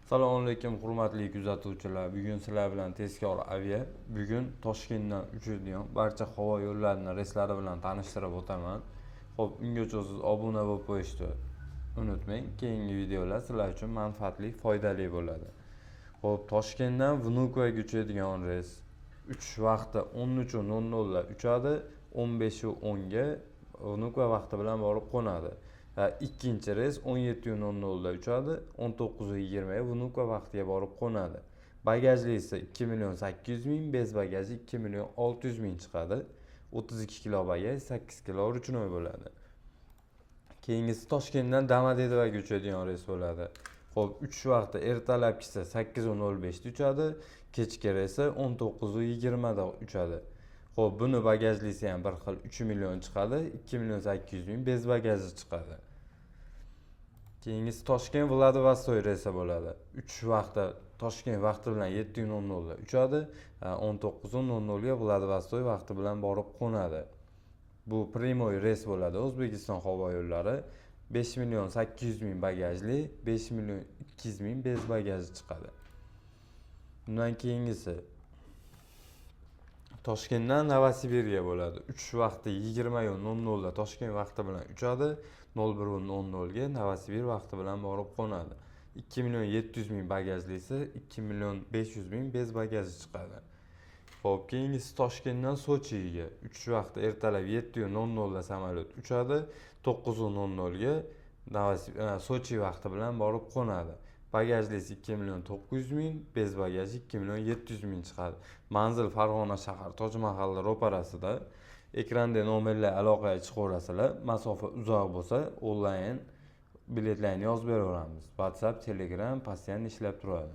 Assalomu alaykum, hurmatli kuzatuvchilar. Bugun sizlar bilan Tezkor Avia. Bugun Toshkentdan uchadigan barcha havo yo'llarini reyslari bilan tanishtirib o'taman. Xo'p, ungacha siz obuna bo'lib qo'yishni unutmang. Keyingi videolar sizlar uchun manfaatli, foydali bo'ladi. Xo'p, Toshkentdan Vnukovoga uchadigan reys uchish vaqti 13:00 da uchadi, 15:10 ga Vnukovo vaqti bilan borib qo'nadi. Va ikkinchi reys 17:00 da uchadi, 19:20 ga Vnukovo vaqtiga borib qo'nadi. Bagajlisi 2 million 800 ming, без bagaji 2 million 600 ming chiqadi. 32 kilo bagaj, 8 kilo ручной bo'ladi. Keyingisi Toshkentdan Domodedovoga uchadigan reys bo'ladi. Xo'p, uchish vaqti ertalabkisi 8:05 da uchadi, kechki reysi 19:20 da uchadi. Xo'p, buni bagajlisi ham bir xil 3 million chiqadi, 2 million 800 ming без bagaji chiqadi. Keyingisi Toshkent Vladivostok reysi bo'ladi. Uchish vaqti Toshkent vaqti bilan 7:00 da uchadi, 19:00 ga Vladivostok vaqti bilan borib qo'nadi. Bu прямой reys bo'ladi, O'zbekiston havo yo'llari. 5 million 800 ming bagajli, 5 million 200 ming без bagaji chiqadi. Undan keyingisi Toshkentdan Novosibirga bo'ladi. Uchish vaqti 20:00 da Toshkent vaqti bilan uchadi, 01:00 ga Novosibir vaqti bilan borib qo'nadi. 2 million 700 ming bagajlisi, 2 million 500 ming без bagaji chiqadi. Xo'p, keyingisi Toshkentdan Sochiga. Uchish vaqti ertalab 7:00 da samolyot uchadi, 9:00 ga Sochi vaqti bilan borib qo'nadi. Bagajlisi 2 million 900 ming, без bagaji 2 million 700 ming chiqadi. Manzil Farg'ona shahar, Toj Mahalli ro'parasida. Ekranda nomerlar aloqaga chiqaverasizlar. Masofa uzoq bo'lsa, onlayn biletlarni yozib beraveramiz. WhatsApp, Telegram постоянно ishlab turadi.